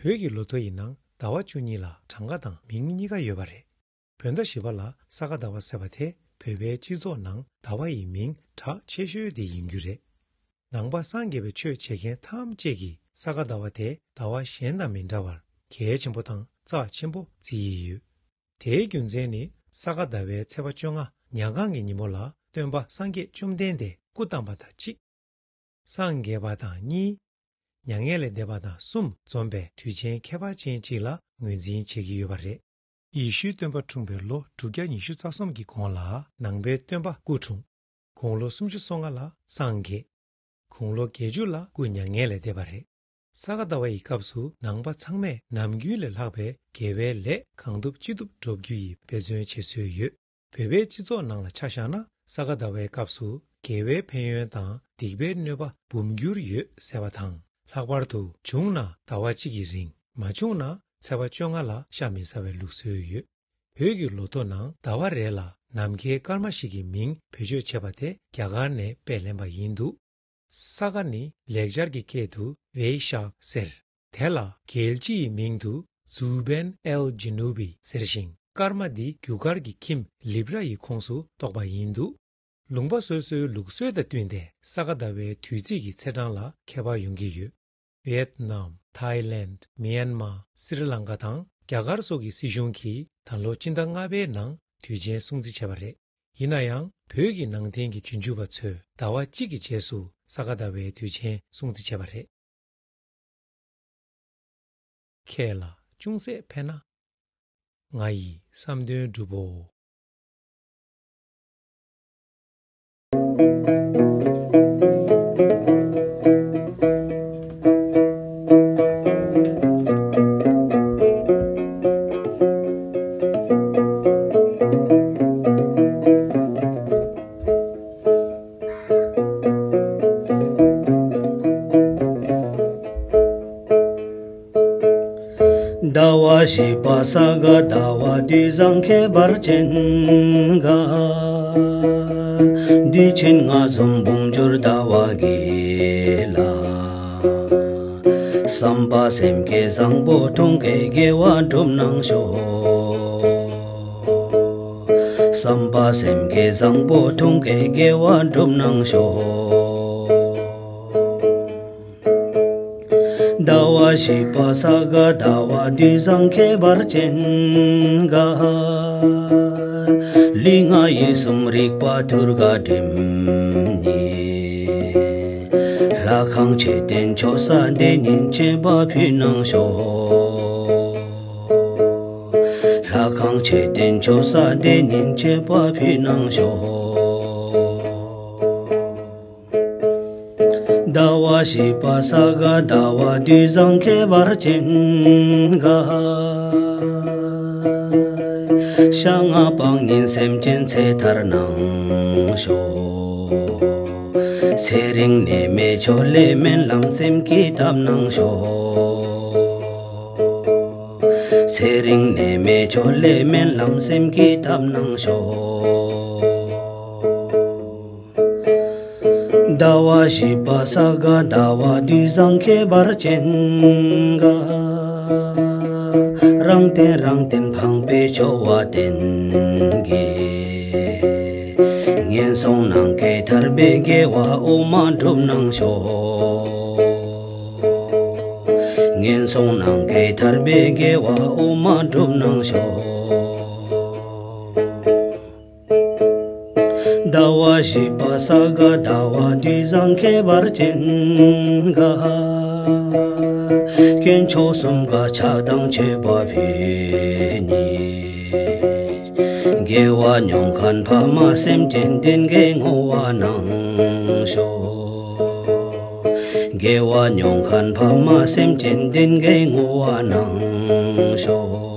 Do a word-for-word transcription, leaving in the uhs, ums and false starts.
བོད་ཀྱི་ལོ་ཐོ་ཡི་ནང་ཟླ་བ་བཅུ་གཉིས་ལ་གྲངས་ཀ་དང་མིང་གཉིས་ཀ་ཡོད་པ་རེད། བོད་ཟླ་བཞི་པ་ལ་ས་ག་ཟླ་བ་ཟེར་བ་དེ་བོད་པའི་སྤྱི་ཚོགས་ནང་ཟླ་བ་ཡི་མིང་གྲགས་ཆེ་ཤོས་དེ་ཡིན་རྒྱུ་རེད། ནང་པ་སངས་རྒྱས་པའི་ཆོས་བྱེད་མཁན་ཐམས་ཅད་ཀྱིས་ས་ག་ཟླ་བ་དེ་ཟླ་བ་གཞན་དང་མི་འདྲ་བར་གལ་ཆེན་པོ་དང་རྩ་ཆེན་པོ་བརྩི་ཡི་ཡོད། དེའི་རྒྱུ་མཚན་ནི་ས་ག་ཟླ་བའི་ཚེས་པ་བཅོ་ལྔ་ཉལ་ཁང་གི་ཉིན་མོ་ལ་སྟོན་པ་སངས་རྒྱས་བཅོམ་ལྡན་འདས་སྐུ་བལྟམས་པ་དང་གཅིག་སངས་རྒྱས་པ་དང་གཉིས། མྱ་ངན་ལས་འདས་པ་དང་གསུམ་འཛོམས་པའི་དུས་ཆེན་ཁྱད་པར་ཅན་གཅིག་ལ་ངོས་འཛིན་བྱེད་ཀྱི་ཡོད་པ་རེད། ཡེ་ཤུའི་སྟོན་པ་འཁྲུངས་པའི་ལོ་དྲུག་བརྒྱ་ཉི་ཤུ་རྩ་གསུམ་གྱི་གོང་ལ་ནང་པའི་སྟོན་པ་སྐུ་འཁྲུངས། དགུང་ལོ་སུམ་ཅུ་སོ་ལྔ་ལ་སངས་རྒྱས། དགུང་ལོ་བརྒྱད་ཅུ་ལ་སྐུ་མྱ་ངན་ལས་འདས་པ་རེད། ས་ག་ཟླ་བ་ཡི་སྐབས་སུ་ནང་པ་ཚང་མས་ནམ་རྒྱུན་ལས་ལྷག་པའི་དགེ་བའི་ལས་གང་ཐུབ་ཅི་ཐུབ་སྒྲུབ་རྒྱུ་ཡི་འབད་བརྩོན་བྱེད་སྲོལ་ཡོད། བོད་པའི་སྤྱི་ཚོགས་ནང་ལ་ཆ་བཞག་ན་ས་ག་ཟླ་བའི་སྐབས་སུ་དགེ་བའི་ཕན་ཡོན་དང་སྡིག་པའི་གནོད་པ་འབུམ་འགྱུར་ཡོད་ཟེར་བ་དང་། ལྷག་པར་དུ་བྱུང་ན་ཟླ་བ་གཅིག་གི་རིང་། མ་བྱུང་ན་ཚེས་པ་བཅོ་ལྔ་ལ་ཤ་མི་ཟ་བའི་ལུགས་སྲོལ་ཡོད། བོད་ཀྱི་ལོ་ཐོ་ནང་ཟླ་བ་རེ་ལ་ནམ་མཁའི་སྐར་མ་ཞིག་གི་མིང་བེད་སྤྱོད་བྱས་པ་དེ་རྒྱ་གར་ནས་སྤེལ་ལེན་པ་ཡིན་འདུག་ས་ག་ནི་ལེགས་སྦྱར་གྱི་སྐད་དུ་བེ་ཤག་ཟེར། དེ་ལ་རྒྱལ་སྤྱི་ཡི་མིང་དུ་ཛུ་བན་ཨེལ་ཇི་ནུ་བི་ཟེར་ཞིང་། སྐར་མ་འདི་རྒྱུ་སྐར་གྱི་ཁྱིམ་ལིབ་ར་ཡི་ཁོངས་སུ་གཏོགས་པ་ཡིན་འདུག་ལུང་པ་སོ་སོའི་ལུགས་སྲོལ་དང་བསྟུན་ཏེ་ས་ག་ཟླ་བའི་དུས་ཚིགས་ཀྱི་ཚེས་གྲངས་ལ་ཁྱད་པར་ཡོང་གི་ཡོད། ཝེད་ནམ། ཐའི་ལན། མྱན་མ། སི་རི་ལང་ཀ་དང་རྒྱ་གར་སོགས་ཀྱི་སྲིད་གཞུང་གིས་ད་ལོ་སྤྱི་ཟླ་ལྔ་པའི་ནང་དུས་ཆེན་སྲུང་བརྩི་བྱས་པ་རེད། ཡིན་ན་ཡང་བོད་ཀྱི་ནང་བསྟན་གྱི་རྗེས་འཇུག་པ་ཚོས་ཟླ་བ་གཅིག་གི་རྗེས་སུ་ས་ག་ཟླ་བའི་དུས་ཆེན་སྲུང་བརྩི་བྱས་པ་རེད། ཁྱེད་ལ་ཅུང་ཟད་ཕན་ན། ང་ཡི་བསམ་དོན་འགྲུབ་བོ། ཟླ་བ་བཞི་པ་ས་ག་ཟླ་བ་དུས་བཟང་ཁྱད་པར་ཅན་འགའ། དུས་ཆེན་ལྔ་འཛོམས་འབུམ་འགྱུར་ཟླ་བ་དགེ་ལ། བསམ་པ་སེམས་བསྐྱེད་བཟང་པོ་ཐུགས་བསྐྱེད་དགེ་བ་འགྲུབ་གནང་ཤོག་བསམ་པ་སེམས་བསྐྱེད་བཟང་པོ་ཐུགས་བསྐྱེད་དགེ་བ་འགྲུབ་གནང་ཤོག་ཟླ་བ་བཞི་པ་ས་ག་ཟླ་བ་དུས་བཟང་ཁྱད་པར་ཅན་འགའ། ལུས་ངག་ཡིད་གསུམ་རིག་པ་ཐུར་དགའ་སྒྲིམ་གཉིས། ལྷ་ཁང་མཆོད་རྟེན་མཆོད་ས་དེ་ཉིད་མཆོད་པ་ཕུལ་གནང་ཤོག་ལྷ་ཁང་མཆོད་རྟེན་མཆོད་ས་དེ་ཉིད་མཆོད་པ་ཕུལ་གནང་ཤོག་ཟླ་བ་བཞི་པ་ས་ག་ཟླ་བ་དུས་བཟང་ཁྱད་པར་ཅན་འགའ། ཞག་ལྔ་དཔག་ཉིན་སེམས་ཅན་ཚེ་ཐར་གནང་ཤོག་ཚེ་རིང་ནད་མེད་ཕྱོགས་ལས་སྨོན་ལམ་སེམས་བསྐྱེད་བཏབ་གནང་ཤོག་ཚེ་རིང་ནད་མེད་ཕྱོགས་ལས་སྨོན་ལམ་སེམས་བསྐྱེད་བཏབ་གནང་ཤོག་ཟླ་བ་བཞི་པ་ས་ག་ཟླ་བ་དུས་བཟང་ཁྱད་པར་ཅན་འགའ། རང་བསྟན་རང་བསྟན་འཕགས་པའི་ཆོས་བ་བསྟན་གྱི། ངན་སོང་ནམ་མཁའི་ཐར་པའི་དགེ་བ་དབུ་མ་འགྲུབ་གནང་ཤོག་ངན་སོང་ནམ་མཁའི་ཐར་པའི་དགེ་བ་དབུ་མ་འགྲུབ་གནང་ཤོག་ཟླ་བ་བཞི་པ་ས་ག་ཟླ་བ་དུས་བཟང་ཁྱད་པར་ཅན་འགའ། དཀོན་མཆོག་གསུམ་ཀ་ཕྱག་དང་མཆོད་པ་ཕུལ་ནས། དགེ་བ་མྱོང་མཁན་ཕ་མ་སེམས་ཅན་བདེན་བཞིའི་བསྔོ་བ་གནང་ཤོག་དགེ་བ་མྱོང་མཁན་ཕ་མ་སེམས་ཅན་བདེན་བཞིའི་བསྔོ་བ་གནང་ཤོག